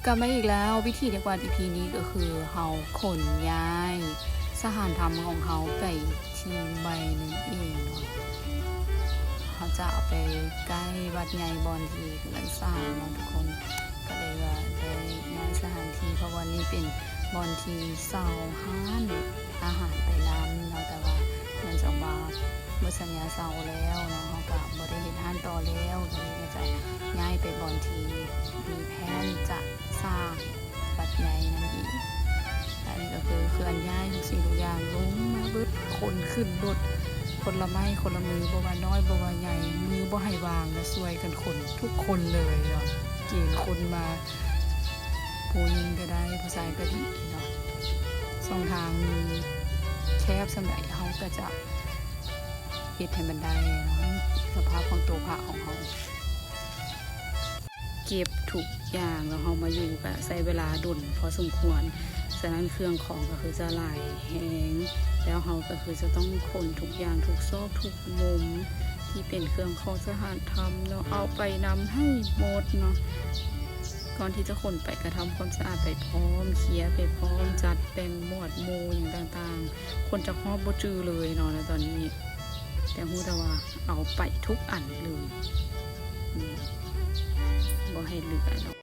ກັບມາອີກແລ້ວ ວິທີເດກວາດ ອີພີ ນີ້ກໍຄືເຮົາຂົນຍ້າຍສະຖານທຳຂອງເຮົາໄປທີ່ໃໝ່ນັ້ນເອງເນາະ. ເຮົາຈະເອົາໄປໃກ້ວັດໃຫຍ່ບ່ອນທີ່ເຮືອນຊານເນາະທຸກຄົນ. ກໍເລີຍວ່າໄດ້ຍ້າຍສະຖານທີ່ ເພາະວ່ານີ້ເປັນບ່ອນທີ່ເຊົ່າຮ້ານອາຫານໄປນຳເນາະ, ແຕ່ວ່າເນື່ອງຈາກວ່າໝົດສັນຍາເຊົ່າແລ້ວເນາະ, ເຮົາກໍບໍ່ໄດ້ເຮັດຮ້ານຕໍ່ແລ້ວ, ກໍເລີຍວ່າຈະຍ້າຍໄປບ່ອນທີ່ມີແຜນຈະ ສ້າງວັດໃຫຍ່ນັ້ນອີກ. ອັນນີ້ກໍຄືເຄື່ອນຍ້າຍທຸກສິ່ງທຸກຢ່າງລົງມາເບິດ, ຂົນຂຶ້ນລົດຄົນລະໄມ້ຄົນລະມື, ບໍ່ວ່ານ້ອຍບໍ່ວ່າໃຫຍ່, ມືບໍ່ໃຫ້ວ່າງນະ, ຊ່ວຍກັນຂົນທຸກຄົນເລີຍເນາະ. ເກນຄົນມາ, ຜູ້ຍິງກໍໄດ້ ຜູ້ຊາຍກໍດີເນາະ. ຊ່ອງທາງມີແຄບສ່ຳໃດ ເຮົາກໍຈະເຮັດໃຫ້ມັນໄດ້ເນາະ, ສະພາບຂອງໂຕພະຂອງເຮົາ. ເກັບທຸກຢ່າງ ແລ້ວເຮົາມາຢູ່ກະໃຊ້ເວລາດົນພໍສົມຄວນ, ສະນັ້ນເຄື່ອງຂອງກໍຄືຈະຫຼາຍແຮງ, ແລ້ວເຮົາກໍຄືຈະຕ້ອງຂົນທຸກຢ່າງ ທຸກຊອກທຸກມຸມທີ່ເປັນເຄື່ອງຂອງສະຖານທຳເນາະ ເອົາໄປນຳໃຫ້ໝົດເນາະ. ກ່ອນທີ່ຈະຂົນໄປກໍທຳຄວາມສະອາດໄປພ້ອມ, ເຄຍໄປພ້ອມ, ຈັດແບ່ງໝວດໝູ່ຫຍັງຕ່າງໆ, ຂົນຈັກຮອບບໍ່ຈື່ເລີຍເນາະ ໃນຕອນນີ້. ແຕ່ຮູ້ແຕ່ວ່າເອົາໄປທຸກອັນເລີຍ ນີ້ ບໍ່ໃຫ້ເຫຼືອເນາະ.